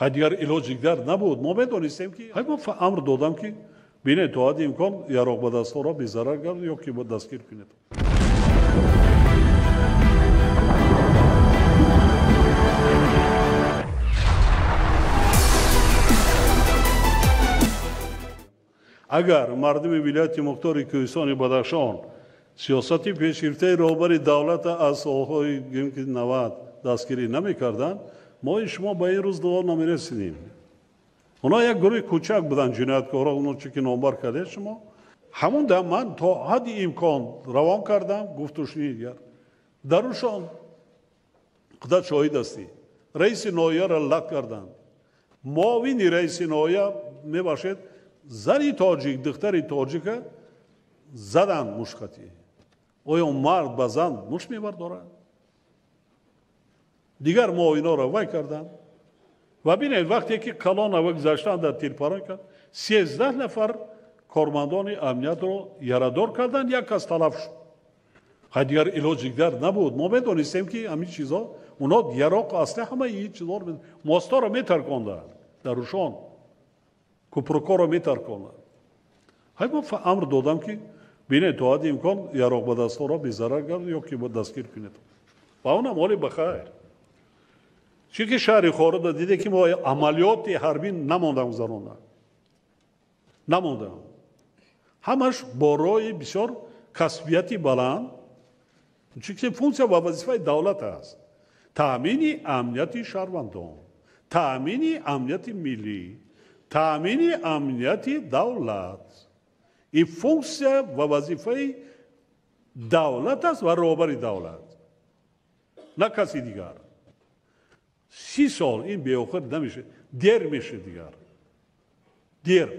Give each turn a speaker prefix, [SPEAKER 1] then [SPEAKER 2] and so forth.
[SPEAKER 1] Дигар илоҷи дигар набуд. Мо медонистем, ки мо амр додам, ки бинед, то ҳадди имкон яроқ ба дастҳоро безарар гардонед ё ки дастгир кунед. Агар мардуми вилояти мухтори Кӯҳистони Бадахшон сиёсати пешгирифтаи роҳбари давлата аз солҳои 90 дастгирӣ намекарданд, мо ин шумо ба ин рӯз дуо намерасидем. Онҳо як гурӯҳи кӯчак буданд, ҷинояткорҳо, оно чӣ ки номбар кардед шумо. Ҳамон дам ман то ҳадди имкон равон кардам, гуфтушунии дигар. Дарушон худат шоҳид ҳастӣ. Раиси ноҳияро лат карданд. Муовини раиси ноҳия, мебахшед, зани тоҷик, духтари тоҷика заданд мушқатӣ. Оё мард ба зан мушт мебардорад? Дигар муовиноро вай карданд. Ва бинед, вақте ки калона гузаштанд дар тирпарон кард, 13 нафар кормандони амниятро ярадор карданд, як кас талаф шуд. Дигар илоҷи дигар набуд. Мо медонистем, ки ҳамин чизҳо, онҳо яроқ, аслиҳа, ҳамаи ин чизҳоро, мостҳоро метарконданд, дар Рушон купрукҳоро метарконданд. Мо амр додам, ки бинед, то ҳадди имкон яроқ ба дастҳоро безарар гардонед ё ки дастгир кунед. Ва онам ҳоли бахайр. Чунки шаҳри Хоруда диде, ки мо амалиёти ҳарбӣ намондам гузаронда. Намондам. Ҳамаш бо роҳи бисёр касбияти баланд, чунки функсия ва вазифаи давлат аст. Таъмини амнияти шаҳрвандон, таъмини амнияти миллӣ, таъмини амнияти давлат. Ин функсия ва вазифаи давлат аст ва роҳбари давлат, на каси дигар. 30 сол ин беохир намешавад, дер мешавад дигар. Дер.